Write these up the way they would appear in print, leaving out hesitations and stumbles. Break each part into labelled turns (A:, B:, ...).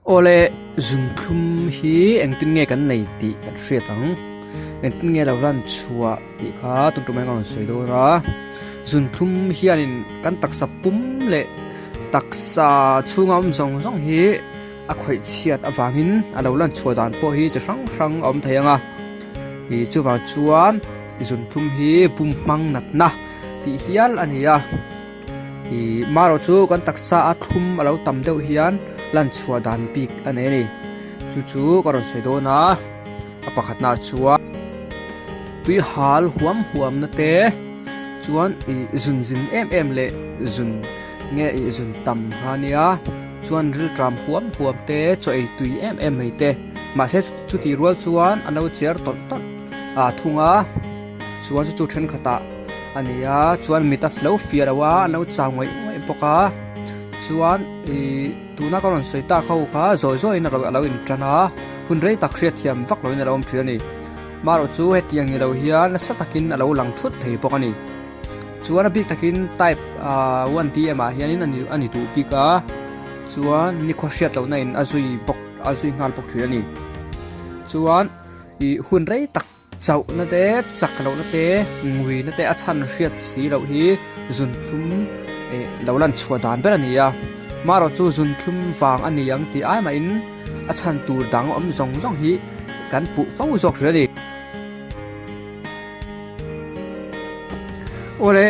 A: Awle, zunthlum hi engtin nge kan nei tih kan hriat ang. Engtin nge lo lan chhuah tih kha tun tum hian ka rawn sawi dawn a. Zunthlum hianin kan taksa pum leh taksa chhunga awm zawng zawng hi a khawih chhiat avangin a lo lan chhuah dan pawh hi chi hrang hrang a awm thei ang a. Ih chuvang chuan zunthlum hi bum hmang natna tih hial a ni a. Ih marawh chu kan taksa a thlum a lo tam deuh hian lan chhuah dan bik a nei a ni. Chu chu ka rawn sawi dawn a, a pakhatna chuan tui hal huam huam na te chuan ih zun zin em em leh zun nge ih zun tam kha a nia chuan rilṭam huam huam te chaw ei tui em em mai te mahse chutih rual chuan an lo cher tawlh tawlh a thung a chuan chu chu thenkhatah a ni a chuan mit a lo fiah lo a an lo chau ngaih ngaih bawk a chuan ih tuna ka rawn sawi tak ho kha zawi zawiin a lo intan a hun rei tak hriatthiam vak loin a lo awm thin a ni marawh chu hetiang ni lo hian nasa takin a lo lang thut thei bawk a ni chuan a bik takin type ah one D M ah hianin a ni duh bik a chuan nikhaw hriat lohna in a zui bawk a zui nghal bawk thin a ni chuan ih hun rei tak. Chauhna te, chak lohna te, nguina te a chhan hriat si loh hi zunthlum eh lo lan chhuah dan ber a ni a. Marawh chu zunthlum vang a ni ang tih ai mahin a chhan tur dang awm zawng zawng hi kan puh fo zawk hria a ni. Awle,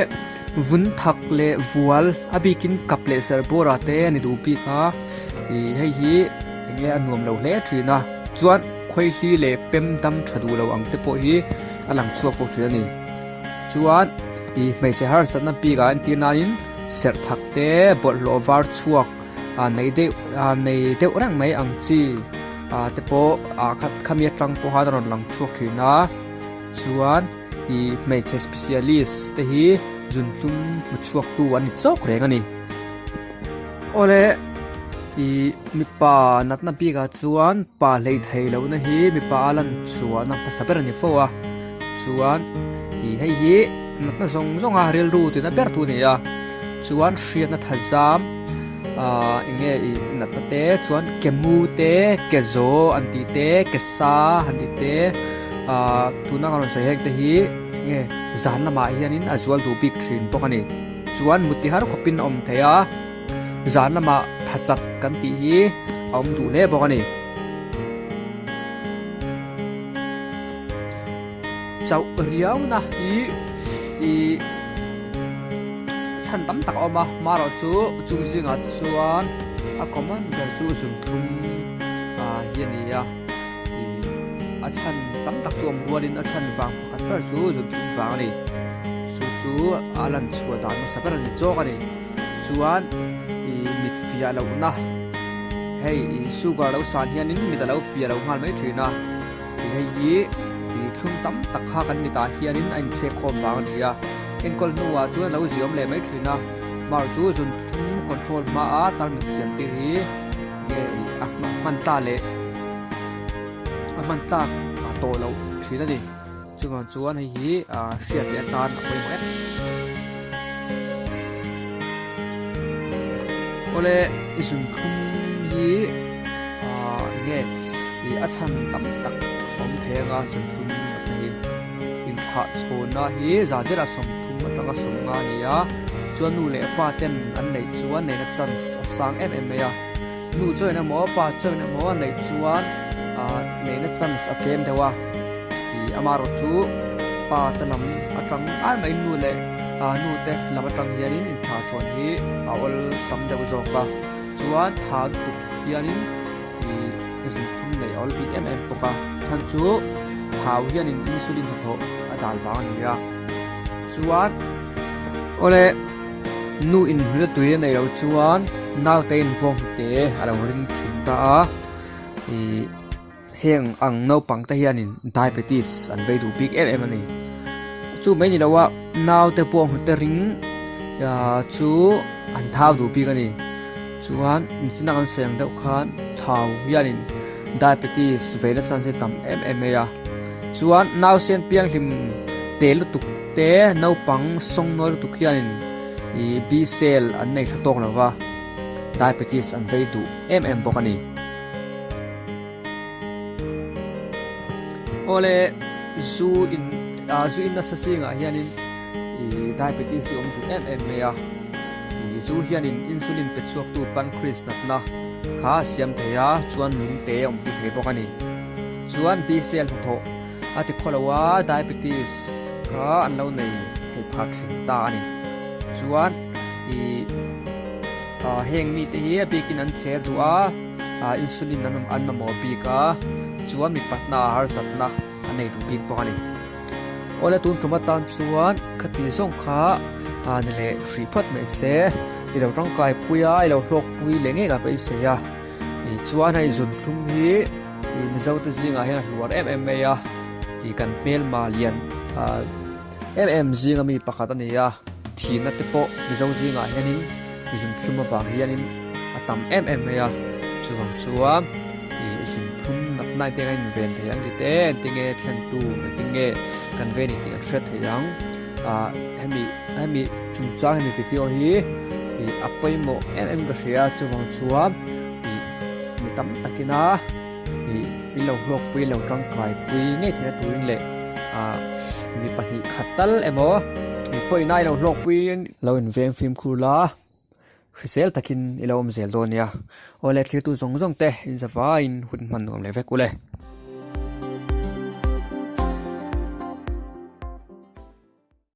A: vun thak leh vual a bikin kap leh serh bawrah te a ni duh bik a, ih hei hi eng nge a nuam lo hle thin a. Chuan khawihli leh pem dam tha duh lo ang te pawh hi a lang chhuak fo thin a ni. Chuan ih hmeichhe harsatna bikah entir nain serh thak te bawlhhlawh var chhuak ah nei deuh ah nei deuh reng mai ang chi ah te pawh ah khat khami atang pawh khan a rawn lang chhuak thin a. Chuan ih hmeichhe specialist te hi zuntlum hmu chhuak tu an ni chawk reng a ni. Awle ih mipa natna bikah chuan pa hlei thei lohna hi mipa a lan chhuahna hmasa ber a ni fo a chuan ih hei hi natna zawng zawng a rilru tina ber tu a ni a chuan hriatna thazam ah eng nge ih natna te chuan ke mu te ke zaw an tih te ke sa han tih te ah tuna kan rawn sawi heng te hi eng nge zan lamah hianin a zual duh bik thin bawk a ni. Chuan muti har khawpin a awm thei a, zan lamah tha chat kan tih hi a awm duh hle bawk a ni. Chauh riauna hi ih chhan tam tak a awm a, marawh chu chung zingah chuan a common ber chu zunthlum ah hi a ni a, ih a chhan tam tak chu awm rualin a chhan vang pakhat ber chu zunthlum vang a ni. Chu chu a lan chhuah dan hmasa ber a ni chawk a ni. Chuan ih mit fiah lohna hei ih sugar lo san hianin mit a lo fiah lo nghal mai thin a. Ih hei hi ih thlum tam tak kha kan mitah hianin a inchhek khawm vang a ni a. Enkawl hnuah chuan a lo ziawm leh mai thin a. Mar chu zun thlum control hmaa tarmit siam tir hi nge ih a hman ta leh a hman tlak a tawh loh thin a ni. Chuvang chuan hei hi hriat leh atan a pawimawh em. Awle zunthum hi enge ih a chhan tam tak awm thei anga zunthum natna hi inthlah chhawnna hi za zera 30 atanga 50 a ni a chuan nu leh pa ten an neih chuan neihna chance a sang em em mai a nu chuan emaw pa chuan emaw an neih chuan neihna chance a tlem deuh a. Ih amaherawh chu pa te lam atang ai mai nu leh ah nu te lam atang hianin inthlah chhawn hi a awlsam deuh zawk a chuan tha lutuk hianin ih zunfum neih a awl bik em em bawk a chhan chu thau hianin insulin hnathawh a dal vang a ni a chuan awle nu in hnute tui a neih loh chuan naute in bawng hnute a lo ring thin ta a ih. Heng ang naupang te hianin diabetes an vei duh bik em em a ni. Chu mai ni lo a, naute pawh hnute ring chu an thau duh bik a ni. Chuan nichina kan sawi ang deuh khan thau hianin diabetes veina chance hi tam em em mai a. Chuan nausen pianghlim te lutuk te naupang sawngnawi lutuk hianin ih B cell an nei tha tawk lo va, diabetes an vei duh em em bawk a ni. Awle zu in ah zu in nasa chingah hianin ih diabetes hi a awm duh em em mai a, ih zu hianin insulin pe chhuaktu pancreas natna kha a siam thei a, chuan lung te a awm tir thei bawk a ni. Chuan B cell hnathawh a ti khawlo a, diabetes kha an lo nei thei phah thin ta a ni. Chuan ih ah heng mite hi a bikin an cher duh a. ah insulin an an mamawh bik a chuan mipatna ah harsatna a nei duh bik bawk a ni. Awle tun tum atan chuan khati zawng kha ah ni leh hrih phawt mai se i lo tangkai pui a i lo hlawk pui leh ngei ka beisei a ih chuan hei zunthlum hi ih mizo te zingah hian a hluar em em mai a ih kan hmelma lian ah em em zinga mi pakhat a ni a thihna te pawh mizo zingah hianin zunthlum avang hianin a tam em em mai a chuvang chuan ih zunthlum natna te a inven thei ang tih te engtinge thlentu engtinge kan ven tih kan hriat thei ang ah hemi hemi chungchang hemi video hi ih a pawimawh em em ka hria chuvang chuan ih mi tam takina ih in lo hlawkpui lo tangkaipui ngei theihna turin leh ah mi pahnih khat tal emaw mi pawhin a ilo hlawkpui lo inveng fimkhur la hrisel takin i lo awm zel dawn nia awle thlir tu zawng zawng te in zavaiin hun hman nuam leh vek ule.